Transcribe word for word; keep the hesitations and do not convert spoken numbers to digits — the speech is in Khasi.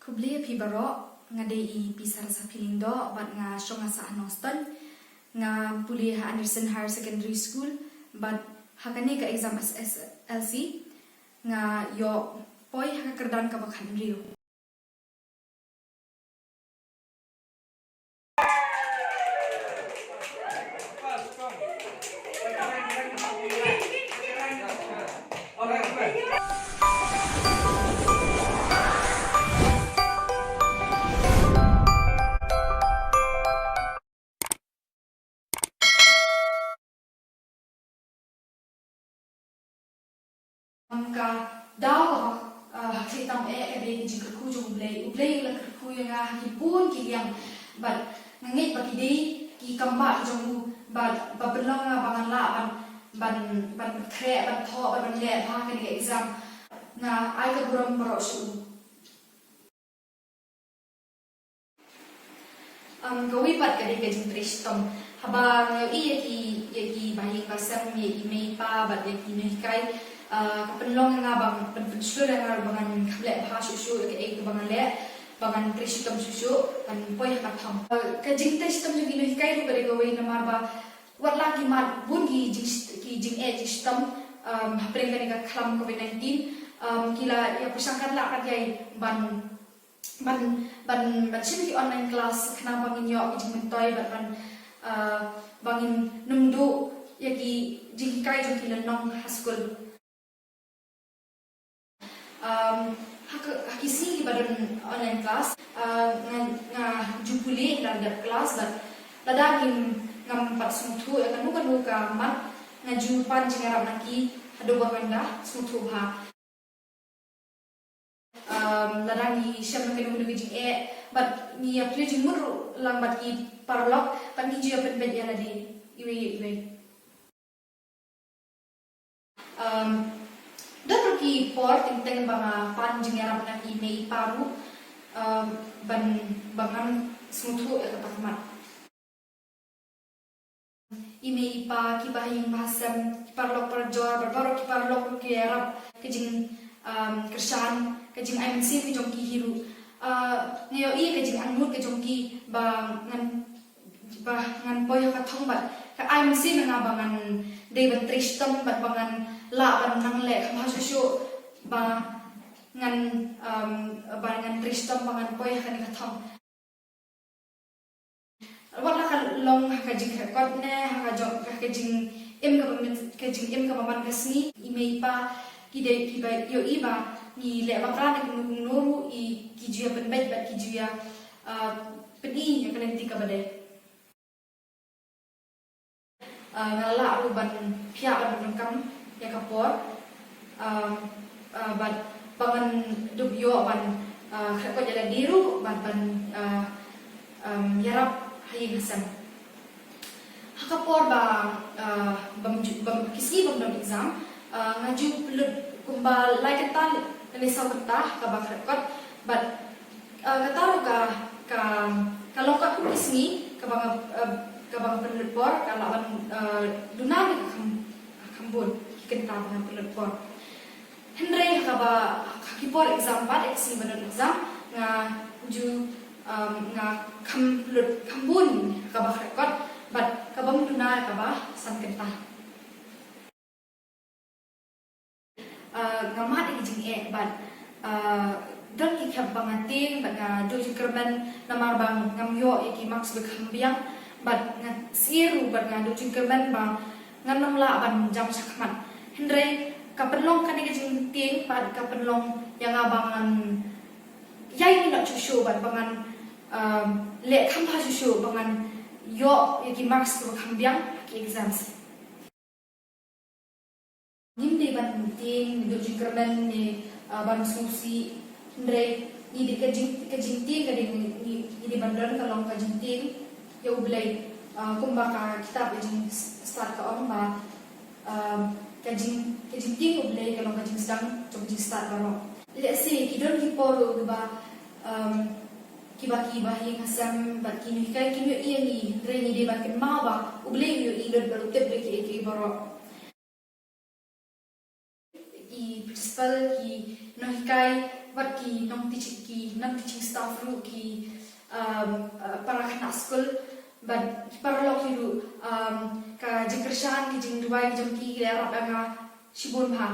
Khublei ïa phi baroh, nga dei i Pi Sarasaphi Lyngdoh, bad nga shong ha Sahnongston, nga pule ha Anderson Higher Secondary School, bad ha kane ka exam S S L C, nga ïoh poi ha ka kyrdan kaba khathynriew. Ka daw kaba, ah, ha khlieh tam eh ka dei ka jingkyrkhu jong U Blei. U Blei u la kyrkhu ïa nga ha ki bun ki liang. Bad nga ngeit ba ki dei ki kambah jong u. Bad ba pynlong nga ba ngan lah ban, ban, ban khreh, ban thoh, ban, ban leh bha ha kane ka exam. Nga ai ka burom baroh sha u. Um, kawei pat ka dei ka jingtrei shitom. Haba nga ïohi ïa ki, ïa ki bahaïing bahasem, ïa i mei i pa bad ïa ki nonghikai, uh, ka pynlong ïa nga ban, ban pynshlur ïa nga ba ngan kham leh bha shuh shuh ïa kaei kaba nga leh, ba ngan trei shitom shuh shuh, ban poi ha ka thong. Uh, ka jingtrei shitom jong ki nonghikai ruh ka dei kawei namar ba wat la ki mad bun ki jing, ki jingeh jingshitom, um, hapdeng kane ka khlam covid nineteen, um, ki la ïa pyrshang katba lah katba ïai ban ban, ban, ban shim ki online class khnang ba ngin ïoh ki jingmyntoi bad ban, ah, ba ngin nym duh ïa ki jinghikai jong ki lynnong ha skul. Um, ha ka, ha ki sngi kiba don online class, ah, nga, nga ju pule, nga dep class bad lada ngim, ngam pat sngewthuh ïa kano kano ka mat, nga ju pan jingïarap na ki haduh ba ngan da sngewthuh bha. Um, lada ngi shem ïa kano kano ka jingeh bad ngi ïa plie jingmut ruh lang bad ki paralok bad ngi ju ïa pynbeit ïa lade iwei ïa iwei. Um, don ruh ki por teng teng ba nga pan jingïarap na i mei i pa ruh, um, ban, ba ngan sngewthuh ïa kata ka mat. I mei i pa, ki bahaïing bahasem, ki paralok parajor, bad baroh ki paralok ruh ki ïarap ka jing, um, kyrshan, ka jingai mynsiem ka jong ki hi ruh. Uh, nga ïohi ka jingangnud ka jong ki ba ngan, ba ngan poi ha ka thong bad ka ai mynsiem ïa nga ba ngan dei ban trei shitom bad ba ngan lah ban nang leh kham bha shuh shuh ba ngan, um, ba ngan trei shitom ba ngan poi ha kane ka thong. Wat la ka long ha ka jingkyrkhu ne ha ka jong, ha ka jingim kaba man, ka jingim kaba man ka sngi, i mei i pa ki dei kiba ïohi ba ngi leh bakla ne kumno kumno ruh i ki ju ïa pynbeit bad ki ju ïa, ah, pyni ïa ka lynti kaba dei. Ah, nga lah ruh ban pynïaid ban pyndonkam ïa ka por. Ah, ah, bad ba ngan dup ïoh ban, ah, kyrkhu ïa lade ruh bad ban, ah, um, ïarap ha ïing ha sem. Ha ka por ba, ah, bym ju, bym ki sngi bym don exam, ah, nga ju pynlut kumba lai kynta lane saw kynta kaba kyrkhu bad Ah, kata ruh ka, ka, ka long katkum ki sngi kaba nga, ah, kaba nga pynlut por, ka lah ban, ah, duna ne ka kham, kham bun ki kynta ba nga pynlut por. Hynrei ha kaba, ha ki por exam bad ha ki sngi ba don exam nga ju, um, nga kham pynlut kham bun ha kaba kyrkhu bad kaba ym duna kaba san kynta. Ah, nga mad ïa ki jingeh bad, ah, don ki khep ba nga tieng bad nga duh jingkyrmen namar ba ngam ïoh ïa ki marks ba kham biang bad nga sngewthuh bad nga duh jingkyrmen ba ngan ym lah ban jam shakhmat. Hynrei ka pynlong kane ka jingtieng bad ka pynlong ïa nga ba ngan ïai minot shuh shuh bad ba ngan, ah, leh kham bha shuh shuh ba ngan ïoh ïa ki marks ba kham biang ha ki exams. Ngim dei ban tieng, duh jingkyrmen ne, ah, ban sngewsih. Hynrei ngi dei ka jing, ka jingtieng ka dei ngi, ngi, ngi dei ban don ka long ka jingtieng ïa U Blei. Ah, kumba ka kitab ka jingstad ka ong ba, ah, ka jing, ka jingtieng U Blei ka long ka jingsdang jong ka jingstad baroh. Lehse ki don ki por ruh ba, um, kiba, kiba ïing ha sem bad ki nonghikai kim ïohi ïa ngi, hynrei ngi dei ban kynmaw ba U Blei u ïohi lut bad u tip ïa kiei kiei baroh. I principal, ki nonghikai bad ki nongteaching, ki non-teaching Ruh ki, um, uh, para khynnah skul bad ki paralok hi ruh, um, ka jingkyrshan, ki jingduwai jong ki la ïarap ïa nga shibun bha.